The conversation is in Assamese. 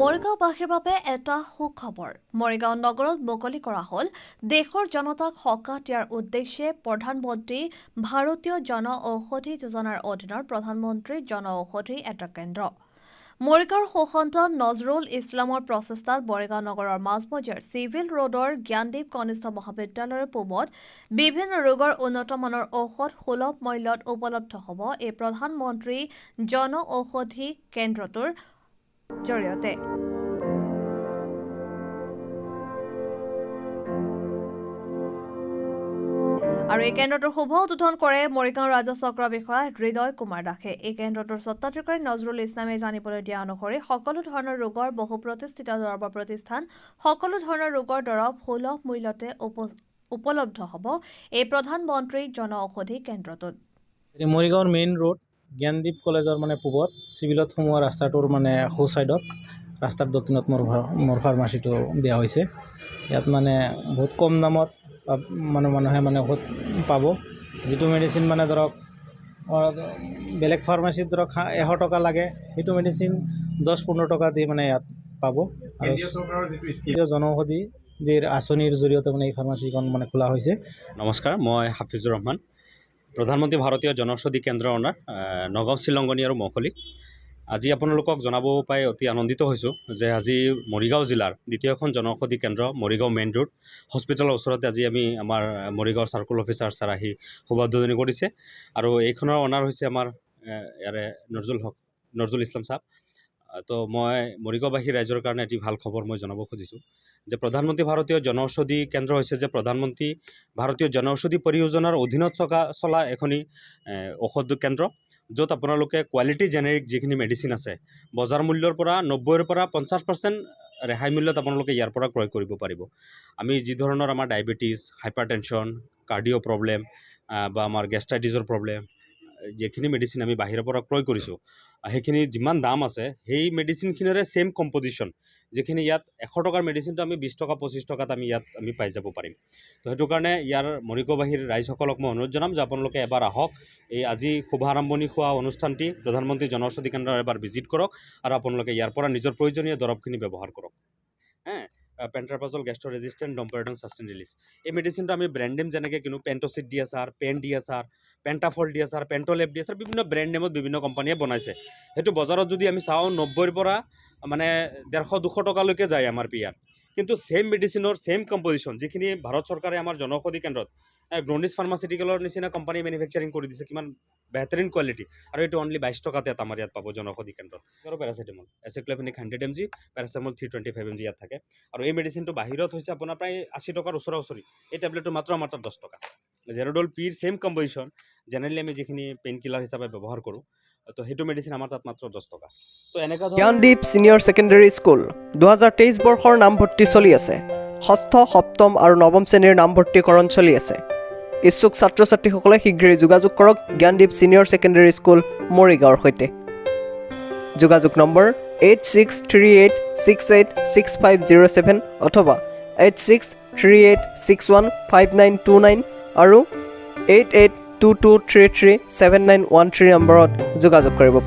মৰিগাঁওবাসীৰ বাবে এটা সুখবৰ। মৰিগাঁও নগৰত মুকলি কৰা হ'ল দেশৰ জনতাক সকাহ দিয়াৰ উদ্দেশ্যে প্ৰধানমন্ত্ৰী ভাৰতীয় জন ঔষধি যোজনাৰ অধীনত প্ৰধানমন্ত্ৰী জন ঔষধি এটা কেন্দ্ৰ। মৰিগাঁৱৰ সুসন্তান নজৰুল ইছলামৰ প্ৰচেষ্টাত মৰিগাঁও নগৰৰ মাজমজিয়াৰ চিভিল ৰোডৰ জ্ঞানদীপ কনিষ্ঠ মহাবিদ্যালয়ৰ পূবত বিভিন্ন ৰোগৰ উন্নত মানৰ ঔষধ সুলভ মূল্যত উপলব্ধ হ'ব এই প্ৰধানমন্ত্ৰী জন ঔষধি কেন্দ্ৰটোৰ জৰিয়তে। আৰু এই কেন্দ্ৰটোৰ শুভ উদ্বোধন কৰে মৰিগাঁও ৰাজহ চক্ৰ বিষয়া হৃদয় কুমাৰ দাসে। এই কেন্দ্ৰটোৰ স্বত্বাধিকাৰী নজৰুল ইছলামে জানিবলৈ দিয়া অনুসৰি সকলো ধৰণৰ ৰোগৰ বহু প্ৰতিষ্ঠিত দৰৱৰ প্ৰতিষ্ঠান সকলো ধৰণৰ ৰোগৰ দৰৱ সুলভ মূল্যতে উপলব্ধ হ'ব এই প্ৰধানমন্ত্ৰী জন ঔষধি কেন্দ্ৰটোত। মৰিগাঁৱৰ মেইন ৰোড জ্ঞানদীপ কলেজৰ মানে পূবত চিভিলত সোমোৱা ৰাস্তাটোৰ মানে সোঁ ছাইডত ৰাস্তাৰ দক্ষিণত মোৰ ফাৰ্মাচীটো দিয়া হৈছে। ইয়াত মানে বহুত কম দামত মানে মানুহে মানে ঔষধ পাব। যিটো মেডিচিন মানে ধৰক বেলেগ ফাৰ্মাচীত ধৰক 100 টকা লাগে, সেইটো মেডিচিন 10-15 টকা দি মানে ইয়াত পাব। আৰু জনঔষধি আঁচনিৰ জৰিয়তে মানে এই ফাৰ্মাচীখন মানে খোলা হৈছে। নমস্কাৰ, মই হাফিজুৰ ৰহমান, প্ৰধানমন্ত্ৰী ভাৰতীয় জনঔষধি কেন্দ্ৰৰ অনাৰ, নগাঁও শ্ৰীলংগনী আৰু মৌখলি। আজি আপোনালোকক জনাব পাই অতি আনন্দিত হৈছোঁ যে আজি মৰিগাঁও জিলাৰ দ্বিতীয়খন জনঔষধি কেন্দ্ৰ মৰিগাঁও মেইন ৰোড হস্পিটেলৰ ওচৰতে আজি আমি আমাৰ মৰিগাঁও চাৰ্কল অফিচাৰ ছাৰ আহি শুভ উদ্বোধনী কৰিছে। আৰু এইখনৰ অনাৰ হৈছে আমাৰ ইয়াৰে নজৰুল ইছলাম চাহাব। তো মই মৰিগাঁওবাসী ৰাইজৰ কাৰণে এটি ভাল খবৰ মই জনাব খুজিছোঁ যে প্ৰধানমন্ত্ৰী ভাৰতীয় জনঔষধি কেন্দ্ৰ হৈছে যে প্ৰধানমন্ত্ৰী ভাৰতীয় জনঔষধি পৰিযোজনাৰ অধীনত চলা এখনি ঔষধ কেন্দ্ৰ, য'ত আপোনালোকে কোৱালিটি জেনেৰিক যিখিনি মেডিচিন আছে বজাৰ মূল্যৰ পৰা 90ৰ পৰা 50% ৰেহাই মূল্যত আপোনালোকে ইয়াৰ পৰা ক্ৰয় কৰিব পাৰিব। আমি যি ধৰণৰ আমাৰ diabetes, hyper tension, cardio' problem বা আমাৰ গেষ্ট্ৰাইটিছৰ প্ৰব্লেম, যিখিনি মেডিচিন আমি বাহিৰৰ পৰা ক্ৰয় কৰিছোঁ সেইখিনি যিমান দাম আছে সেই মেডিচিনখিনিৰে ছেইম কম্পজিশ্যন, যিখিনি ইয়াত 100 টকাৰ মেডিচিনটো আমি 20 টকা 25 টকাত আমি ইয়াত আমি পাই যাব পাৰিম। তো সেইটো কাৰণে ইয়াৰ মৰিগাঁওবাসীৰ ৰাইজসকলক মই অনুৰোধ জনাম যে আপোনালোকে এবাৰ আহক, এই আজি শুভাৰম্ভণি হোৱা অনুষ্ঠানটি প্ৰধানমন্ত্ৰী জনঔষধি কেন্দ্ৰৰ এবাৰ ভিজিট কৰক আৰু আপোনালোকে ইয়াৰ পৰা নিজৰ প্ৰয়োজনীয় দৰৱখিনি ব্যৱহাৰ কৰক। Pantoprazole gastro resistant domperidone sustain release, এই মেডিচিনটো আমি ব্ৰেণ্ড নেম যেনেকৈ কিনো Pantocid D S R, Pan D S R, Pantafol D S R, Pantolab D S R, বিভিন্ন ব্ৰেণ্ড নেমত বিভিন্ন কোম্পানীয়ে বনাইছে। সেইটো বজাৰত যদি আমি চাওঁ 90ৰ পৰা মানে 150-200 টকালৈকে যায় আমাৰ পি আৰ। কিন্তু ছেইম মেডিচিনৰ ছেইম কম্পজিশ্যন যিখিনি ভাৰত চৰকাৰে আমাৰ জনঔষধি কেন্দ্ৰত গ্ৰনিছ ফাৰ্মাচিউটিকেলৰ নিচিনা কোম্পানী মেনুফেকচাৰিং কৰি দিছে, কিমান বেহতৰিন কোৱালিটি। আৰু এইটো অনলি 22 টকাতে আমাৰ ইয়াত পাব জনঔষধি কেন্দ্ৰত। আৰু paracetamol aceclofenac 100 mg, paracetamol 325 mg ইয়াত থাকে। আৰু এই মেডিচিনটো বাহিৰত হৈছে আপোনাৰ প্ৰায় 80 টকাৰ ওচৰা ওচৰি, এই টেবলেটটো মাত্ৰ আমাৰ তাত 10 টকা। জেৰ'ডল পিৰ ছেইম কম্পজিশ্যন, জেনেৰেলি আমি যিখিনি পেইন কিলাৰ হিচাপে ব্যৱহাৰ কৰোঁ, তো সেইটো মেডিচিন আমাৰ তাত মাত্ৰ 10 টকা। তো এনেকুৱা জ্ঞানদীপ ছিনিয়ৰ ছেকেণ্ডেৰী স্কুল 2023 বৰ্ষৰ নামভৰ্তি চলি আছে। ষষ্ঠ, সপ্তম আৰু নৱম শ্ৰেণীৰ নামভৰ্তিকৰণ চলি আছে। ইচ্ছুক ছাত্ৰ ছাত্ৰীসকলে শীঘ্ৰেই যোগাযোগ কৰক জ্ঞানদীপ ছিনিয়ৰ ছেকেণ্ডেৰী স্কুল মৰিগাঁৱৰ সৈতে। যোগাযোগ নম্বৰ 8638686507 অথবা 8638615929 আৰু 8822337913 নম্বৰত যোগাযোগ কৰিব পাৰে।